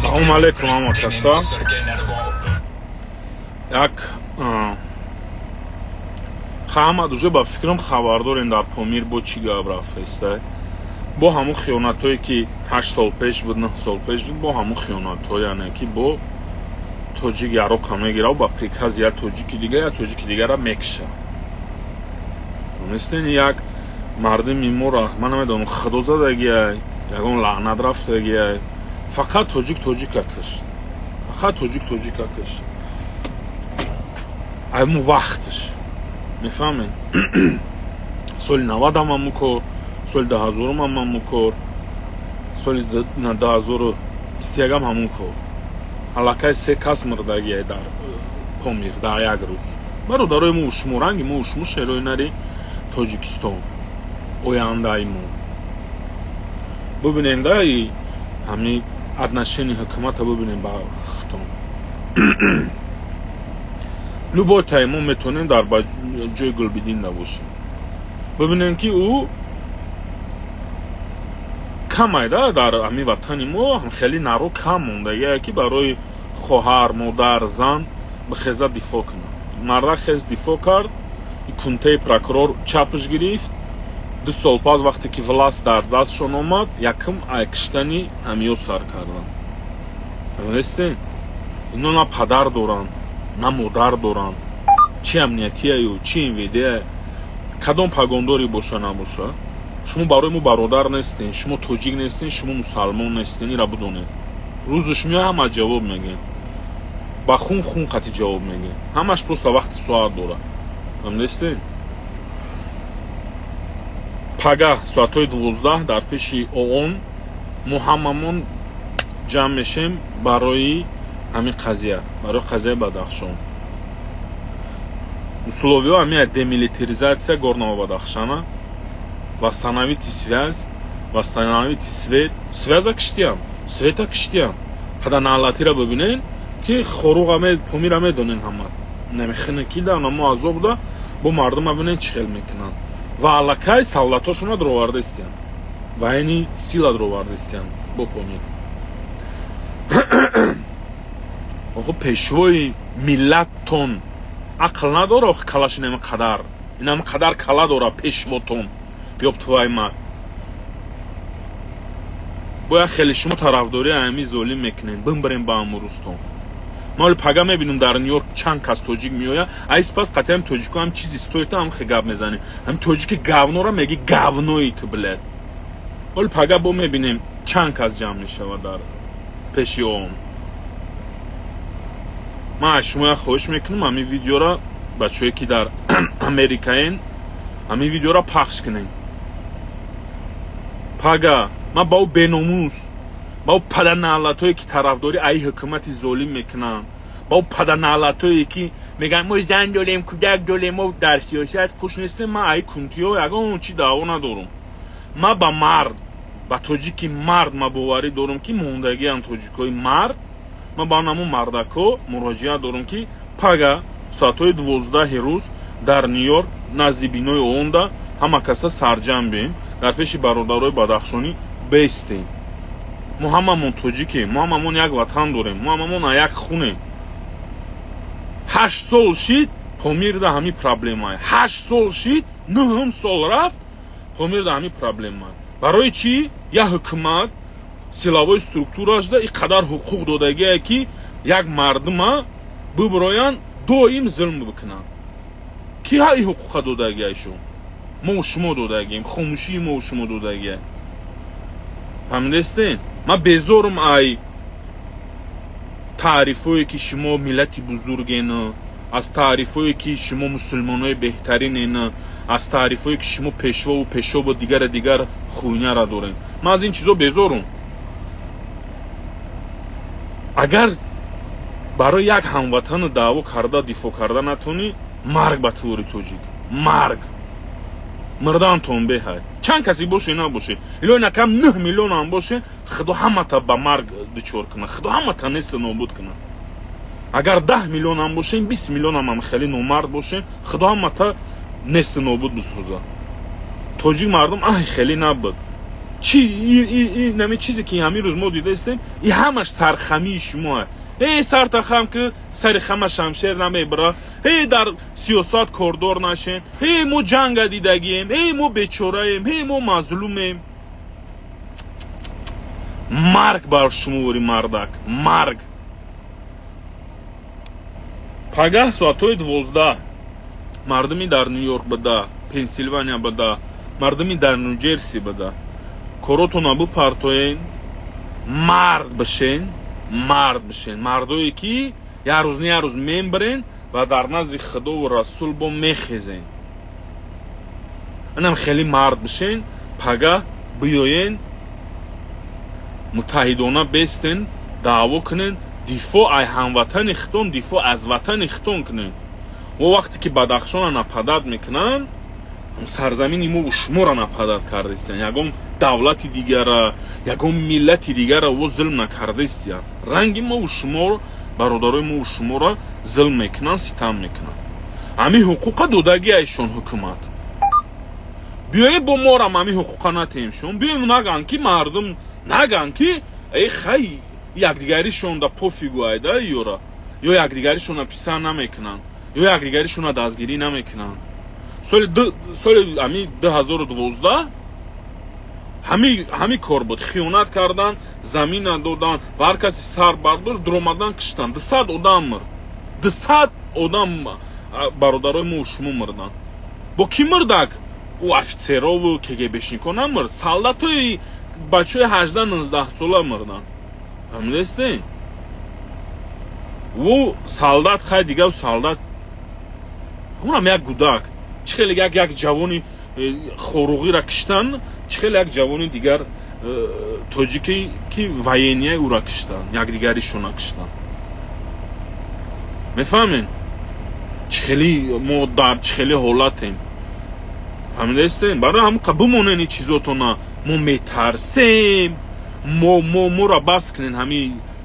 Салом алейкум, ҳама каса. Як ҳамад уже ба фикрам хабар дорем дар Помир бо чӣ гап рафтаиста. Бо ҳамун хиёнатҳое ки 8 сол пеш буд, 9 сол пеш буд, бо ҳамун хиёнатҳо, яъне ки бо тоҷик яроқа мегирав ба приказ як тоҷики дига, як тоҷики дигара мекиша. Донистен як мардуми моро, ман намедонам, худо задагиай, ягон лаънат рафтагиай. Фақат тоҷик тоҷика кишт. Фақат тоҷик тоҷика кишт. Айму вақтш. Мефаҳмед? Соли 90 ҳам ҳамун кор, соли 2000 ҳам ҳамун кор, соли 2021 ҳам ҳамун кор. Аллакай се кас мурдагиай дар Помир дар як рӯз. Бародарои мо шумо, ранги мо шумо шерои нари Тоҷикистон, ояндаи мо. Бубинем да и ҳами отношении ҳукумата бубинем ба хитон. Любой тай мо метонем дар ҷои Гулбидин набошем. Бубинем ки ӯ камай да дар ҳами ватани мо хеле наро кам мондагие ки барои хоҳар, модар, зан бихеза дифоъ кунад. Мардак хез дифоъ кард, кунтаи прокурор чапш гирифт. 2 сол пас вақте ки власт дар дастшон омад, якм ай киштани ҳамиё сар карданд. Фаҳмидастед? Ино на падар доранд, на модар доранд. Чи амниятияю, чи МВД, кадом пагондоре боша набоша. Шумо барои мо бародар нестен, шумо тоҷик нестен, шумо мусалмон нестен, ира бидонед. Рӯзш меояд, ҳама ҷавоб мегӯянд. Ба хун хун қати ҷавоб мегӯянд. Ҳамаш просто вақти соат дорад. Фаҳмидастед? Пага соатҳои 12 дар пеши ООН мо ҳамамон ҷамъ мешем барои ҳамин қазия, барои қазияи Бадахшон. Условиё ҳамин демилитаризация Горного Бадахшана, восстановите связь, восстановите свет. Связа киштиям, света киштиям. Паданалатира бибинен ки хоруға Помира медонен ҳама. Намехина ки да намо азоб да бо мардума бинен чӣ хел мекунанд. Ва аллакай савлатошона дроварда истиянд. Военный сила дроварда истиянд бо Помир. Охо пешвои миллаттон ақл надора, охо калаш инам қадар. Инам қадар кала дора пешвотон. Ёб твоя мать. Бояд хеле шумо тарафдории ҳами золим мекунед. Бимбарем ба Амурустон. Ма ҳоли пага мебинем дар Нью-Йорк чанд кас тоҷик меояд. Айс пас қатъиан тоҷико ҳам чизи стоита ҳам хе гап мезанем. Ҳам тоҷики говнора меги говнои ту, блядь. Ҳоли пага бо мебинем чанд кас ҷамъ мешавад дар пеши ООН. Ман аз шумо як хоҳиш мекунам, ҳамин видеора бачаҳое ки дар Америкаен, ҳамин видеора пахш кунед. Пага ман ба ӯ беномус, ба ӯ паданалатое ки тарафдори ай ҳукумати золим мекунанд, ба ӯ паданалатое ки мегӯянд мо зан дорем, кӯдак дорем, мо дар сиёсат хуш нестем, ман ай кунтиҳо ягон чи даъво надорам. Ман ба мард, ба тоҷики мард ман боварӣ дорам ки мондагиам тоҷикои мард. Ман ба ҳамон мардако муроҷиат дорам ки пага соатҳои 12 рӯз дар Нью-Йорк назди бинои ООНда ҳама каса сарҷамъ бием, дар пеши бародарои бадахшонӣ бестем. Мо ҳамамон тоҷикем, мо ҳамамон як ватан дорем, мо ҳамамон як хунем. 8 сол шид Помирда ҳамин проблемае. 8 сол шид, 9 сол рафт Помирда ҳамин проблемае. Барои чӣ? Як ҳукумат силовой структурашда ин қадар ҳуқуқ додагие ки як мардума бибироянд доим зулм бикунанд. Ки ҳа ин ҳуқуқа додагиашон? Мо шумо додагием, хомӯшии мо шумо додагия. Фаҳмидастед? Ман безорум ай таърифое ки шумо миллати бузурген, аз таърифое ки шумо мусулмонои беҳтаринен, аз таърифое ки шумо пешвову пешобу дигара дигар хуйняра дорем. Ман аз ин чизо безорум. Агар барои як ҳамватану даъво карда, дифоъ карда натонӣ, марг ба твори тоҷик, марг. Мирдантон беҳай. Чанд касе боше набоше, илои накам 9 миллион ҳам боше, худо ҳамата ба марг дучор кунад, худо ҳамата нест нобуд кунад. Агар 10 миллион ҳам бошем, 20 миллион ҳам хеле номард бошем, худо ҳамата нест нобуд бисозад. Тоҷик мардум ай хеле набуд. Чи нами чизе ки ҳамин рӯз мо дидаистем, и ҳамаш сархамии шумо. Эй сарта хам ки сари хама шамшер намебара, эй дар сиёсат кордор нашем, эй мо ҷанга дидагием, эй мо бечораем, эй мо мазлумем. Марг бар шумори мардак, марг. Пагаҳ соатҳои 12 мардуми дар Нью-Йорк буда, Пенсилвания буда, мардуми дар Нью-Ҷерси буда. Коротона бипартоен, мард бишен, мард бишен. Мардое ки як рӯз не як рӯз мембарен ва дар назди Худову Расул бо мехезен. Инам хеле мард бишен, пагаҳ биёен, муттаҳидона бестен, даъво кунен, дифоъ ай ҳамватани хитон, дифоъ аз ватани хитон кунен. Мо вақте ки Бадахшона нападад мекунанд, сарзамини мо шуморо нападад кардастиян, ягон давлати дигара, ягон миллати дигара во зулм накардастиян. Ранги мо шумо, бародарои мо шуморо зулм мекунанд, ситам мекунанд. Ҳамин ҳуқуқа додаги айшон ҳукумат. Биёед бо морам ҳамин ҳуқуқа натеемшон, биёем наган ки мардум наган ки эй хай якдигаришонда пофигу айда ёра, ё якдигаришона писанд намекунанд, ё якдигаришона дастгирӣ намекунанд. Соли ҳамин 2012 ҳамин кор буд. Хиёнат кардан, замин надодан ва ҳар касе сар бардошт, дуромадан киштан. 200 одам мирд. 200 одам бародарои мо шумо мирданд. Бо кӣ мирдак? Ӯ офитсерову КГБшнико намирд, солдатои бачаҳои 18-19 сола мирданд. Фаҳмидастед? Ӯ солдат хай дига ӯ солдат ҳамонам як гудак. Чӣ хеле як ҷавони хоруғиро киштан, чӣ хеле як ҷавони дигар тоҷике ки военния ӯро киштан, якдигаришона киштан. Мефаҳмед? Чӣ хеле мо дар чӣ хеле ҳолатем. Фаҳмидаистед? Барои ҳамон бимонен ин чизотона. Мо метарсем, моро бас кунен,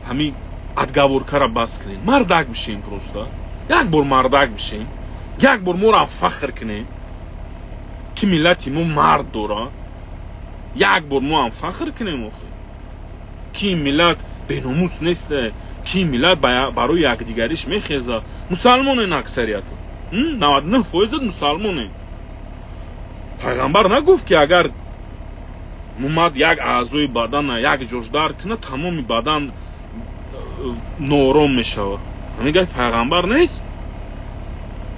ҳамин отговоркаро бас кунен. Мардак бишем просто. Як бор мардак бишем. Як бор моро фахр кунем ки миллати мо мард дора. Як бор мо ҳам фахр кунем охи ки ин миллат беномус нест, ки ин миллат барои якдигариш мехезад. Мусалмонен аксарият, 99% мусалмонен. Пайғамбар нагуфт ки агар мумад як аъзои бадана як ҷош дар кунад, тамоми бадан ноором мешавад. Ҳамин гапи пайғамбар нест.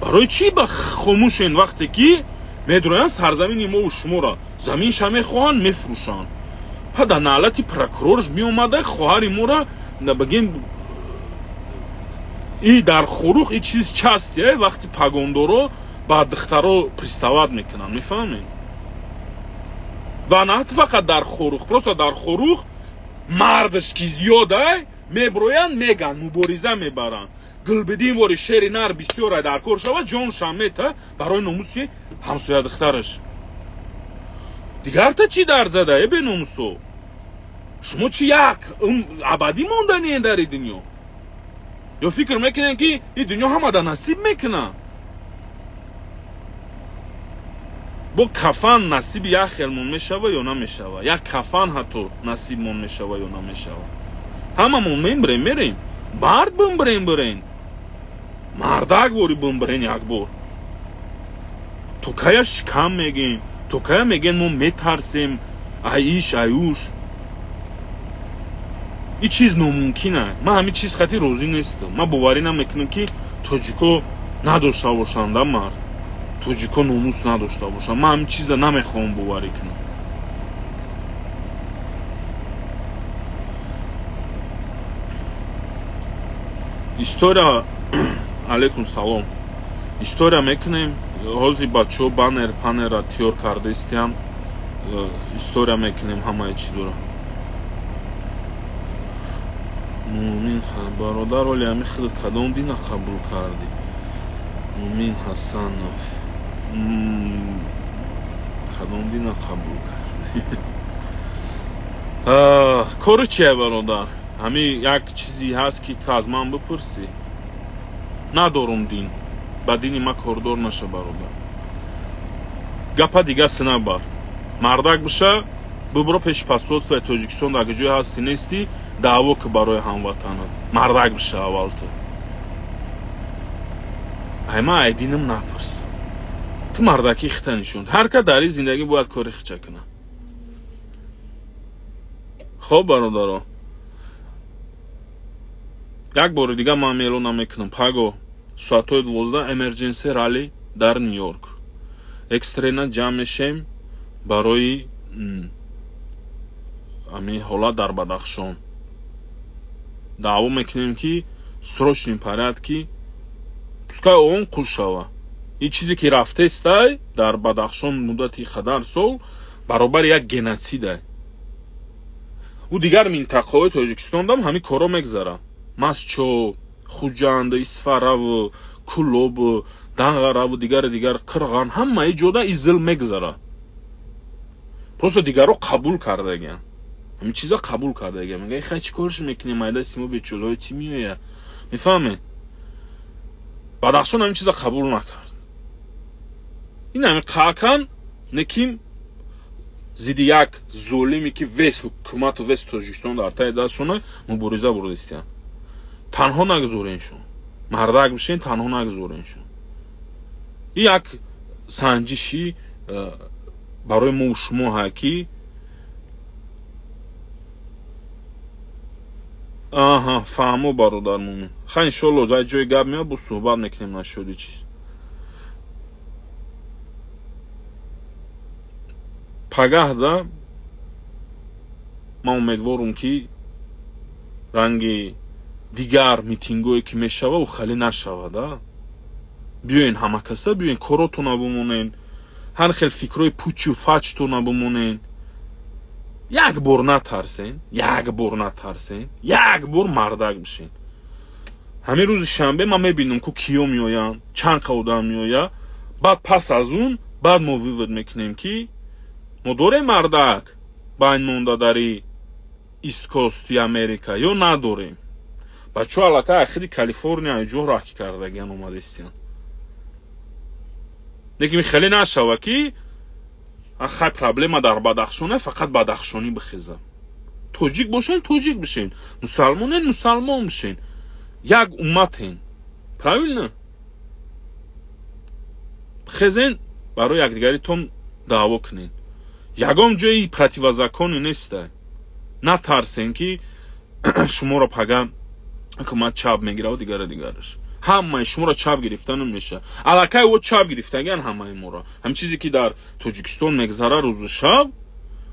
Барои чӣ ба хомӯшен вақте ки медроянд сарзамини мову шуморо? Заминша мехоҳанд, мефурӯшанд. Па дар наълати прокурорш меомада хоҳари моро бигем и дар хорух и чиз части, вақти пагондоро ба духтаро пристават мекунанд, мефаҳмед? Ва на фақат дар хорух, просто дар хорух мардаш ки зиёд ай меброянд, меган, мубориза мебаранд. Гулбидин вори шери нар бисёр дар кор шава, ҷоншам мета барои номуси ҳамсоя духтараш. Дигарта чӣ дар зада, э беномусо? Шумо чӣ як абадӣ монданиен дар ин дунё? Ё фикр мекунед ки ин дунё ҳама да насиб мекунад? Бо кафан насиби як хелмон мешава ё намешава? Як кафан ҳатто насибмон мешава ё намешава? Ҳамамон мембирем, мерем. Мард бимбирем, бирен. Мардак вори бимбирен як бор. То кая шикам мегем, то кая мегем мо метарсем, ай иш, ай уш. Ин чиз номумкин аст. Ман ҳамин чиз хати розӣ нестам. Ман боварӣ намекунам ки тоҷико надошта бошанд, а мард. Тоҷико номус надошта бошанд. Ман ҳамин чиза намехоҳам боварӣ кунам. История, алейкум салом. История мекунем. Ҳозир бачаҳо баннер паннера тиёр кардаистиям. История мекунем ҳамаи чизоро. Муъмин бародар, оли ҳами худат кадом дина қабул кардӣ? Муъмин Ҳасанов, кадом дина қабул кардӣ? Кори чия, бародар? Ҳами як чизе ҳаст, ки ту аз ман бипурсӣ. Надорум дин, ба дини ман кордор наша, бародар. Гапа дига сина бар. Мардак биша, бибро пеши посольствои Тоҷикистон, дар ҷое ҳасти нестӣ, даъво ки барои ҳамватанат. Мардак биша аввал ту. Ай ман ай динам напурс. Ту мардакӣ хита нишон. Ҳар ка дар ин зиндагӣ бояд кори хича кунад. Хоб, бародаро, як бори дига ман эълон намекунам. Паго соатҳои 12 emergency rally дар Нью-Йорк. Экстренно ҷамъ мешем барои ҳамин ҳолат дар Бадахшон. Даъво мекунем, ки срочный порядке пускай он қул шава. Ин чизе ки рафтестай дар Бадахшон муддати қадар сол, баробари як геноцидай. Ӯ дигар минтақаҳои Тоҷикистондам ҳамин корро мегзарад. Масчо, Хуҷанд, Исфараву, Кӯлобу, Данғараву, дигари дигар, Қирған, ҳамаи ҷода ин зулм мегзарад. Просто дигарро қабул кардагиан. Ҳамин чиза қабул кардагиан. Мегӯяд, хай, чӣ корш мекунем, майда симо бечулҳои чӣ меояд? Мефаҳмед? Бадахшон ҳамин чиза қабул накард. Ин ҳамин қаъкан неким зидди як золиме, ки вес ҳукумату вес Тоҷикистон дар таи дастшона, мубориза бурдистиянд. Танҳо нагузореншон. Мардак бишен, танҳо нагузореншон. Ин як санҷиши барои мо шумо ҳа, ки аҳа, фаҳмо, бародар мумин. Хай, иншолло, дар ҷои гап меояд, бо суҳбат мекунем нашуди чиз. Пагаҳда ман умедворум, ки ранги дигар митингое ки мешава, ӯ хеле нашавада. Биёен, ҳама каса биёен, коротона бимонен, ҳар хел фикрҳои пучу фачтона бимонен. Як бор натарсен, як бор натарсен, як бор мардак бишен. Ҳамин рӯзи шанбе ман мебинам, ку киё меоянд, чанд қа одам меояд. Баъд пас аз он баъд мо вывод мекунем, ки мо дорем мардак байн монда дари East Coast и Америка ё надорем. Бачаҳо аллакай ахири Калифорния ҷо раҳ кардагиан, омадестиян. Лекин хеле нашава, ки хай, проблема дар Бадахшоне, фақат бадахшонӣ бихеза. Тоҷик бошен, тоҷик бишен, мусалмонен, мусалмон бишен, як умматен, правильно? Бихезен, барои якдигаритон даъво кунен. Ягон ҷои противозаконӣ нестай. Натарсен, ки шуморо пага ҳукумат чап мегираву дигару дигараш. Ҳамаи шуморо чап гирифта намешавад. Аллакай о чап гирифтагиан ҳамаи моро. Ҳамин чизе ки дар Тоҷикистон мегзара рӯзу шаб,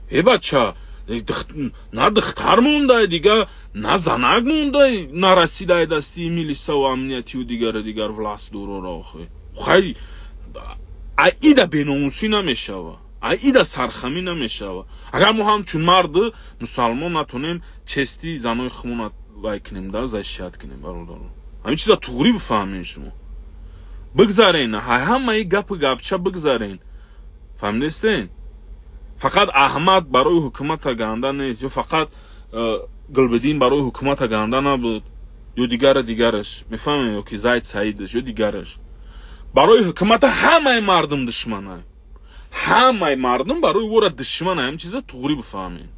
э бача, на духтар мондай дига, на занак мондай, нарасидай дасти милисаву амниятиву дигару дигар власть дороро. Охи, хай, аида беномусӣ намешава, аида сархамӣ намешава. Агар мо ҳамчун марду мусалмон натонем чести занои худмона вай кунем, да защищать кунем, бародарон, ҳамин чиза туғрӣ бифаҳмем. Шумо бигзарен, ҳамаи гапу гапча бигзарен, фаҳмидестен? Фақат Аҳмад барои ҳукумата ганда нест, ё фақат Гулбиддин барои ҳукумата ганда набуд, ё дигара дигараш, мефаҳмем, ё ки Зайд Саидаш, ё дигараш. Барои ҳукумата ҳамаи мардум душмана, ҳамаи мардум барои ӯра душмана. Ҳамин чиза туғрӣ бифаҳмем.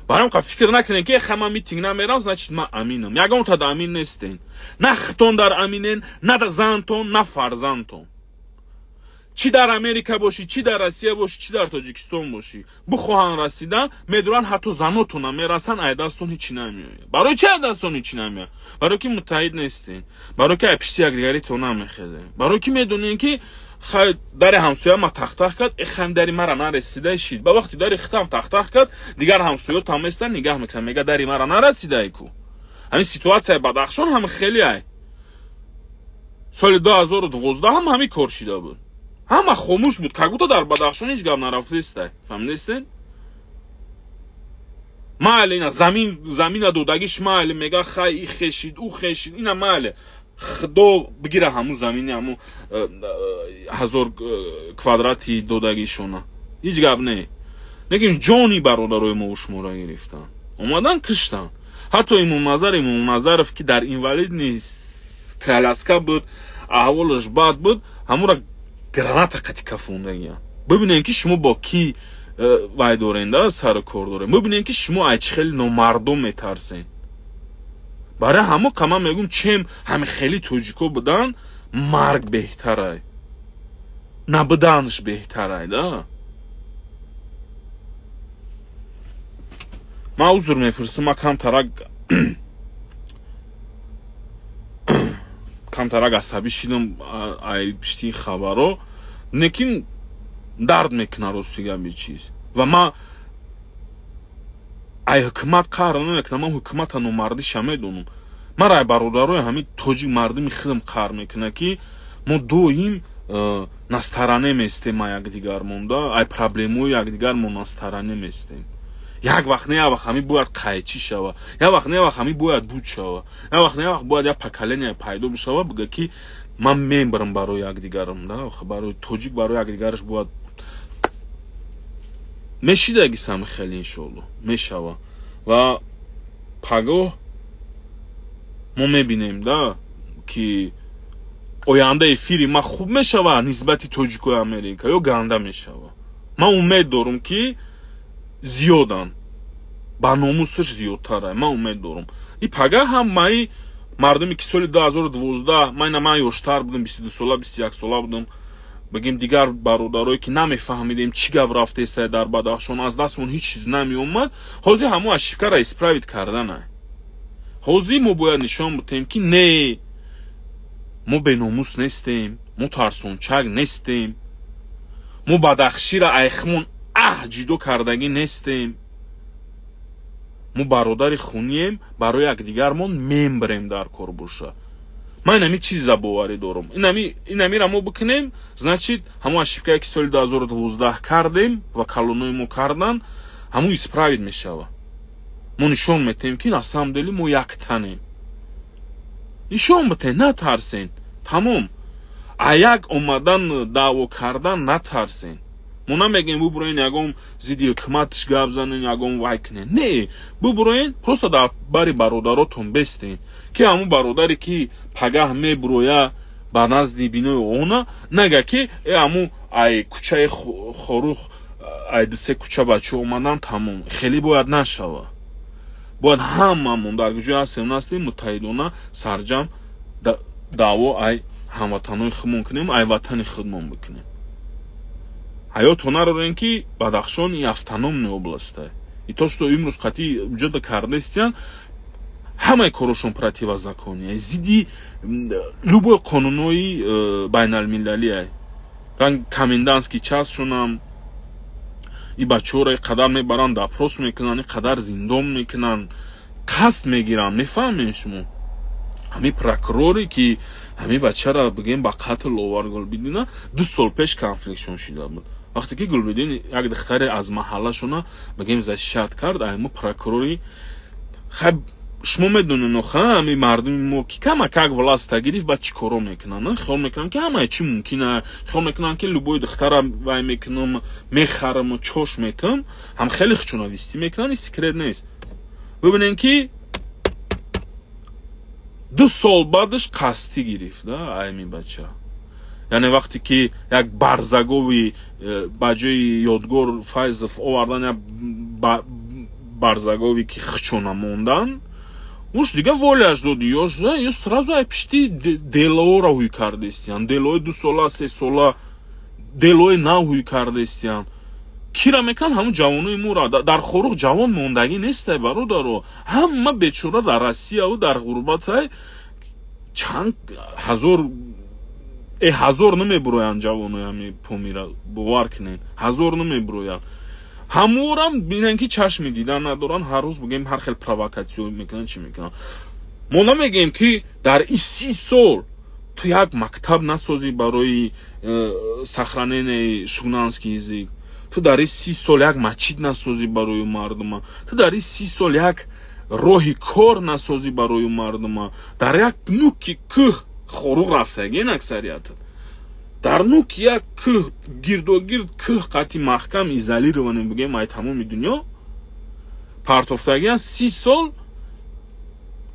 Барои ка фикр накунем, ки хама митинг намерам, значит ман аминам. Ягонта да амин нестен. На хитон дар аминен, на зантон, на фарзандтон. Чӣ дар Америка бошӣ, чӣ дар Россия бошӣ, чӣ дар Тоҷикистон бошӣ, бихоҳанд расидан, медуранд, ҳатто занотона мерасанд, ай дастон ҳичи намеояд. Барои чи ай дастон ҳичи намеояд? Барои ки муттаҳид нестен, барои ки ай пишти якдигаритон намехезем, барои ки медонем, ки хай, дари ҳамсоя ма тахтах кард, хай, дари мара нарасидай шид. Ба вақти дари хитам тахтах кард, дигар ҳамсоё там местан, нигаҳ мекунанд, мега, дари мара нарасидай ку. Ҳамин ситуатсияи Бадахшон ҳам хеле ай. Соли 2012 ҳам ҳамин кор шида буд. Ҳама хомӯш буд, как будто дар Бадахшон ҳеҷ гап нарафтестай, фаҳмидестен? Майли ина замина додагиш майли мега хай и хешид, ӯ хешид, ина майли. Худо бигира ҳамун замини ҳамун 1000 квадрати додагишона. Ҳеҷ гап не. Лекин ҷони бародарои мо шуморо гирифтан. Омадан киштан. Ҳатто Имомназаров ки дар инвалидни коляска буд, аҳволаш бад буд, ҳамура граната қати кафондагиян. Бибинем ки шумо бо ки вай дорен, да, сару кор дорен. Бибинем ки шумо ай чӣ хеле номардом метарсен. Барои ҳамо қама мегум чем ҳами хеле тоҷико будан, марг беҳтарай. Набуданаш беҳтарай, да? Ман узр мепурсам, ман камтарак асабӣ шидам ай пишти хабаро, лекин дард мекунад рости гап чиз. Ва ман ай ҳукумат қаҳр намекунам, ман ҳукумата номардиша медонам. Ман ай бародарои ҳамин тоҷик мардуми худам қаҳр мекунад ки мо доим на стороне местем ай якдигар монда, ай проблемои якдигар мо на стороне местем. Як вақт не як вақт ҳамин бояд қайчӣ шава, як вақт не як вақт ҳамин бояд буд шава, як вақт не як вақт бояд як поколение пайдо бишава, бига ки ман мебарам барои якдигарам, да, барои тоҷик барои якдигараш бояд мешидаги сами хеле иншоалло мешава. Ва пагоҳ мо мебинем, да, ки оянда эфири ма хуб мешава нисбати тоҷикои Америка ё ганда мешава. Ман умед дорам ки зиёдан, ба номусаш зиёдтара, ман умед дорам. И пага ҳам маи мардуме ки соли 2012 ман ёштар будам, 22 сола, 21 сола будам, бигем дигар бародарое ки намефаҳмидем чӣ гап рафтеста дар Бадахшон, аз дастмон ҳеҷ чиз намеомад. Ҳозир ҳамон ошибкаро исправить карданай. Ҳозир мо бояд нишон бутем ки не, мо беномус нестем, мо тарсончак нестем, мо Бадахшира айхмон ҷудо кардагӣ нестем, мо бародари хунием, барои якдигармон мембарем дар кор боша. Ман инами чиза боварӣ дорам. Инамира мо бикунем, значит ҳамон ошибкае ки соли 2012 кардем ва калонои мо кардан, ҳамон исправить мешава. Мо нишон метем ки на самом деле мо яктанем. Нишон битен, натарсен. Тамом. А як омадан даъво кардан натарсен. Мо намегем бубуроен ягон зидди ҳукуматш гап занен, ягон вай кунен. Не, бубуроен просто дар бари бародаротон бестен, ки ҳамун бародаре ки пагаҳ мебуроя ба назди бинои она, нага ки ҳамун ай кӯчаи Хорух, ай дусе кӯча бача омадан, тамом. Хеле бояд нашава. Бояд ҳамамон дар куҷо ҳастем настем муттаҳидона сарҷам даъво ай ҳамватанои худмон кунем, ай ватани худмон бикунем. Ҳаёт ҳунар дорем ки Бадахшон и автономная область. И то, что имрӯз қатъи уҷода кардастиян, ҳамаи корошон противозаконие, зидди любой қонунҳои байналмилалие. Ранг комендантский часшонам и бачаҳоро и қадар мебаранд, допрос мекунанд, и қадар зиндон мекунанд, қасд мегиранд. Мефаҳмед шумо? Ҳамин прокуроре ки ҳамин бачаро бигем ба қатл овард Гулбидина, 2 сол пеш конфликтшон шида буд. Вақте ки Гулбидин як духтаре аз маҳаллашона бигем защищат кард, айму прокурори хай шумо медонед, охо ҳамин мардуми мо ки камакак власта гирифт, баъд чӣ коро мекунанд? Хиёл мекунанд ки ҳамаи чӣ мумкин, хиёл мекунанд ки любой духтара вай мекунам, мехарам, чош метам, ҳам хеле хучуна вистӣ мекунанд, секрет нест. Бибинед ки 2 сол баъдаш қасдӣ гирифт, да, аймин бача. Яъне вақте ки як барзагови ба ҷои Ёдгор Файзов овардан, як барзагови ки хучона мондан, уш дига воляш доди, ёш ё сразу ай пишти делоро ҳуй кардестиян, делои 2 сола, 3 сола, делои нав ҳуй кардестиян. Кира мекунанд ҳамун ҷавонои моро. Дар Хорух ҷавон мондагӣ нестай, бародаро. Ҳама бечора дар Россияву дар ғурбатай, чанд ҳазор ҳазор намебуроянд ҷавонои ҳами Помира, бовар кунед, ҳазор намебуроянд. Ҳаморам бинанд ки чашми дидан надоранд, ҳар рӯз бигем ҳар хел провокатсиё мекунанд, чӣ мекунанд. Мо намегӯем ки дар и 30 сол ту як мактаб насозӣ барои сохранение шугнанский язык, Ту дар ин 30 сол як масҷид насозӣ барои мардума. Ту дар ин 30 сол як роҳи кор насозӣ барои мардума. Дар як нуки кӯҳ хоруғ рафтагин аксарият. Дар нуки як кӯҳ гирдогирд кӯҳ қати маҳкам изолированем бигем ай тамоми дунё партофтагиан 30 сол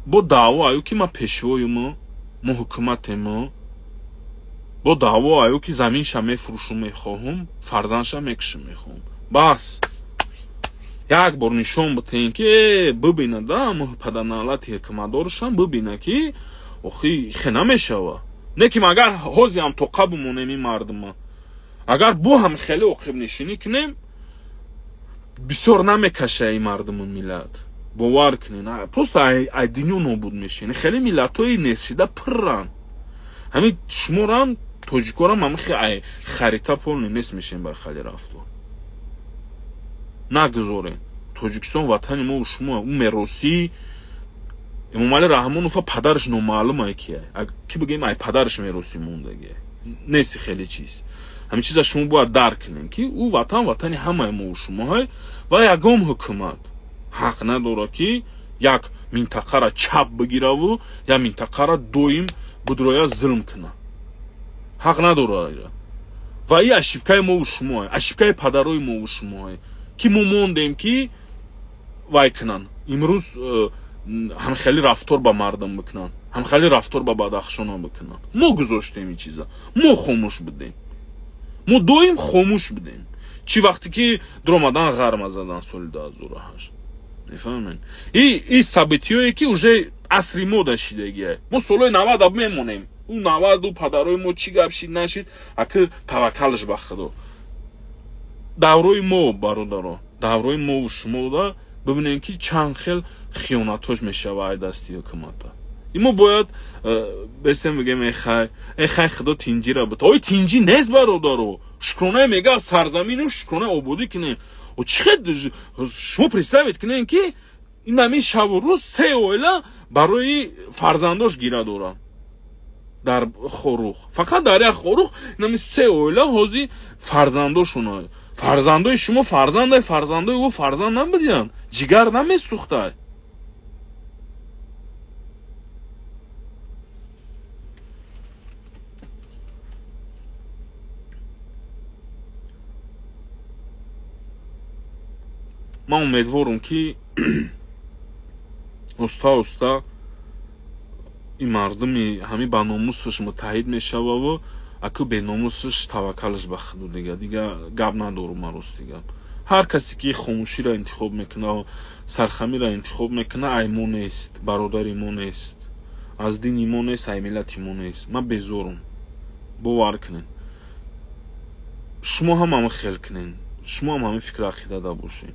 бо даъво аю ки ма пешвоюмо, мо ҳукуматемо, бо даъво аю ки заминша мефурӯшум мехоҳум, фарзандша мекушум мехоҳум. Бас як бор нишон битен ки бибина да мо паданалати ҳукуматдоршам бибина ки охи хе намешава. Не ки магар ҳози ҳам тоқа бимонем ин мардума. Агар бо ҳам хеле оқибнишинӣ кунем, бисёр намекаша ин мардуму миллат. Бовар кунед, просто ай дунё нобуд мешин. Хеле миллатҳои нестшида пурранд. Ҳамин шуморам тоҷикорам ҳамин ай харита полный нест мешем бар хали рафтор. Нагузорем. Тоҷикистон ватани мо шумо, ӯ меросӣ Эмомалӣ Раҳмонов падараш номаълум ай ки ки бигем ай падараш меросӣ мондагӣ. Нест хеле чиз. Ҳамин чиза шумо бояд дарк кунем ки ӯ ватан ватани ҳамаи мо шумоҳай ва ягон ҳукумат ҳақ надорад ки як минтақара чап бигираву як минтақара доим будроя зулм кунад. Ҳақ надорад. Ва ин ошибкаи мо шумоҳай, ошибкаи падарои мо шумоҳай ки мо мондем ки вай кунанд. Имрӯз ҳамхели рафтор ба мардум бикунанд, ҳамхели рафтор ба бадахшонам бикунанд. Мо гузоштем ин чиза, мо хомӯш будем, мо доим хомӯш будем. Чӣ вақте ки дуромадан ғарма задан соли 2008. Мефаҳмед? И событиое ки уже асри мо дашидагия. Мо солҳои 90 мемонем. Ӯ 90 падарои мо чӣ гап шид нашид, аки таваккалш ба Худо. Даврои мо бародаро, даврои мо шумо да бибинем ки чанд хел хиёнатҳош мешава ай дасти ҳукумата. И мо бояд бестем бигем эхай, эхай Худо тинҷира бит. Ой тинҷи нест бародаро. Шукрона мега сарзамину шукрона ободӣ кунем. О чӣ хел шумо представить кунем ки ин ҳамин шабу рӯз се оила барои фарзандош гира доранд дар Хоруғ. Фақат дар як Хоруғ ин ҳамин се оила ҳозир фарзандошона. Фарзандои шумо фарзандай, фарзандои ӯ фарзанд набудиянд. Ҷигар намесӯхтай. Ман умедворам ки оста оста ин мардуми ҳамин ба номусаш муттаҳид мешававу аку беномусаш таваккалаш ба Худо. Дига гап надорум ман рости гап. Ҳар касе ки хомӯширо интихоб мекунад, сархамиро интихоб мекунад, ай мо нест, бародари мо нест, аз дини мо нест, ай миллати мо нест. Ман безорум. Бовар кунед. Шумо ҳам ҳамин хел кунед. Шумо ҳам ҳамин фикр ақидада бошед.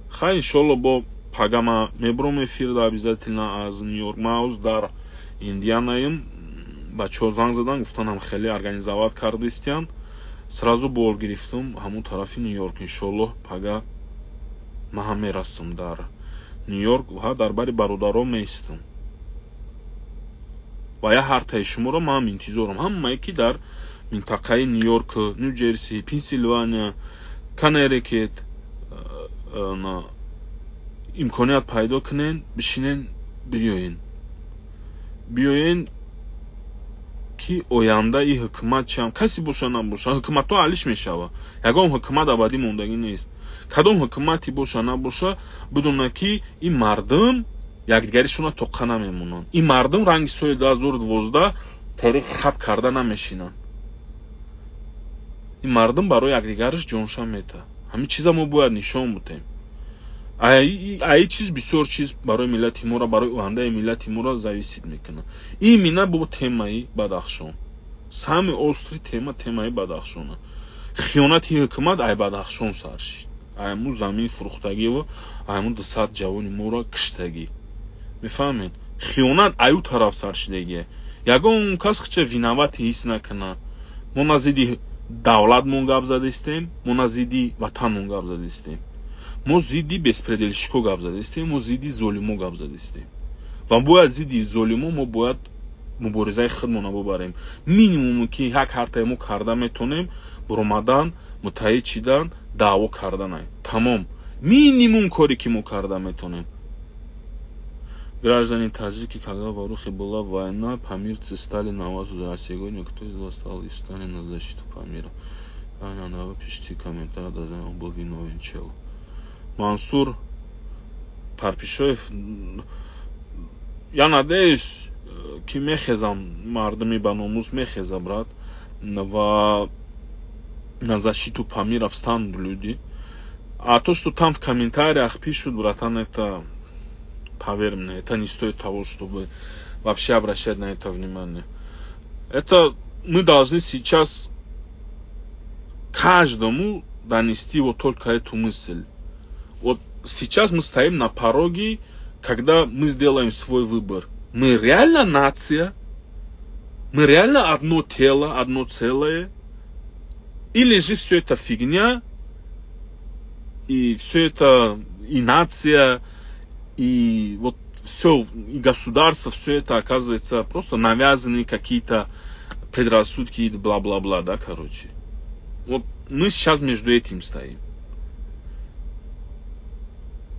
Хай иншолло бо пага ма мебурам эфирда обязательно аз Нью-Йорк. Ма ҳоз дар Индианаем. Бачаҳо занг задан, гуфтан ҳам хеле организоват кардистиян. Сразу бор гирифтам ҳамон тарафи Нью-Йорк. Иншолло пага ма ҳам мерасам дар Нью-Йорк ва дар бари бародаро меистам. Ва я ҳартаи шуморо ман ҳам интизорам. Ҳамае ки дар минтақаи Нью-Йорк, Нью-Ҷерси, Пенсилвания, Коннектикут имконият пайдо кунен, бишинен, биёен. Биёен ки оянда и ҳукумат чиам касе боша набоша, ҳукуматҳо алиш мешава. Ягон ҳукумат абадӣ мондагӣ нест. Кадом ҳукумате боша набоша, бидона ки ин мардум якдигаришона тоқа намемонанд. Ин мардум ранги соли 2012 тариқ хаб карда намешинанд. Ин мардум барои якдигариш ҷонша мета. Ҳамин чиза мо бояд нишон бутем. Ай чиз бисёр чиз барои миллати моро, барои ояндаи миллати моро зависит мекунад. Именно бо темаи Бадахшон. Самый острый тема темаи Бадахшона. Хиёнати ҳукумат ай Бадахшон сар шид. Айму замин фурӯхтагиву айму 200 ҷавони моро киштагӣ. Мефаҳмед? Хиёнат аю тараф сар шидагие. Ягон кас хича виновати ҳис накунад. Мо на зидди давлатмон гап задистем, мо на зидди ватанмон гап задистем. Мо зидди беспределщико гап задистем, мо зидди золимо гап задистем. Ва бояд зидди золимо мо бояд муборизаи худмона бубарем. Минимум ки ҳак ҳартаи мо карда метонем, буромадан муттаҳид шидан, даъво карданай. Тамом. Минимум коре ки мо карда метонем. Граждане таджики, когда в Ворух была война, памирцы стали на вас, а сегодня кто из вас стал и стали на защиту Памира? Аня, давай пишите комментарий, даже он был виновен, чел. Мансур Парпишоев, я надеюсь, ки мехезам, мардуми ба номус мехеза, брат, ва на защиту Памира встанут люди. А то, что там в комментариях пишут, братан, это, поверь мне, это не стоит того, чтобы вообще обращать на это внимание. Это мы должны сейчас каждому донести вот только эту мысль. Вот сейчас мы стоим на пороге, когда мы сделаем свой выбор. Мы реально нация, мы реально одно тело, одно целое, или же все это фигня, и все это и нация, и вот все, и государство, все это оказывается просто навязанные какие-то предрассудки и бла-бла-бла, да, короче. Вот мы сейчас между этим стоим.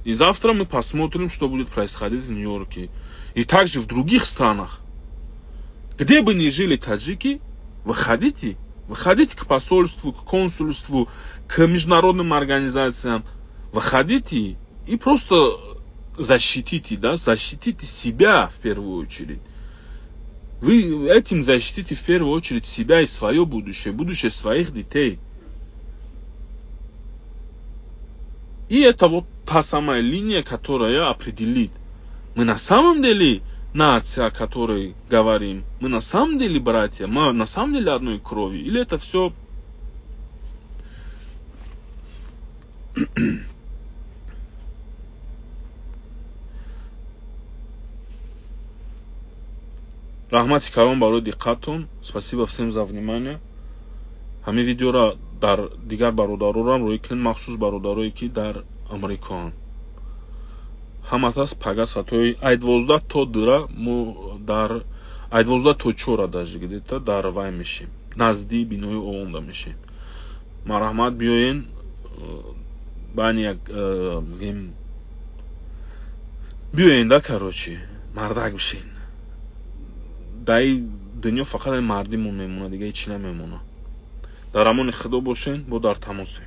И завтра мы посмотрим, что будет происходить в Нью-Йорке. И также в других странах. Где бы ни жили таджики, выходите. Выходите к посольству, к консульству, к международным организациям. Выходите и просто защитите, да, защитите себя в первую очередь. Вы этим защитите в первую очередь себя и свое будущее, будущее своих детей. И это вот та самая линия, которая определит. Мы на самом деле нация, о которой говорим. Мы на самом деле братья, мы на самом деле одной крови. Или это все... Раҳмати калон барои диққатон. Спасибо всем за внимание. Ҳамин видеоро дар дигар бародарорам рӯй кунед, махсус бародарое ки дар Амрикоанд. Ҳаматас пага сатои ай 12 то 2 мо дар ай 12 то 4 даже где-то дар вай мешем. Назди бинои ООН мешем. Марҳамат биёен, бани як гем биёен да, короче, мардак бишен. Дар дунё фақат мардимон мемонад, дига ҳеч чи намемонад. Дар амони Худо бошен, бо дар тамосем.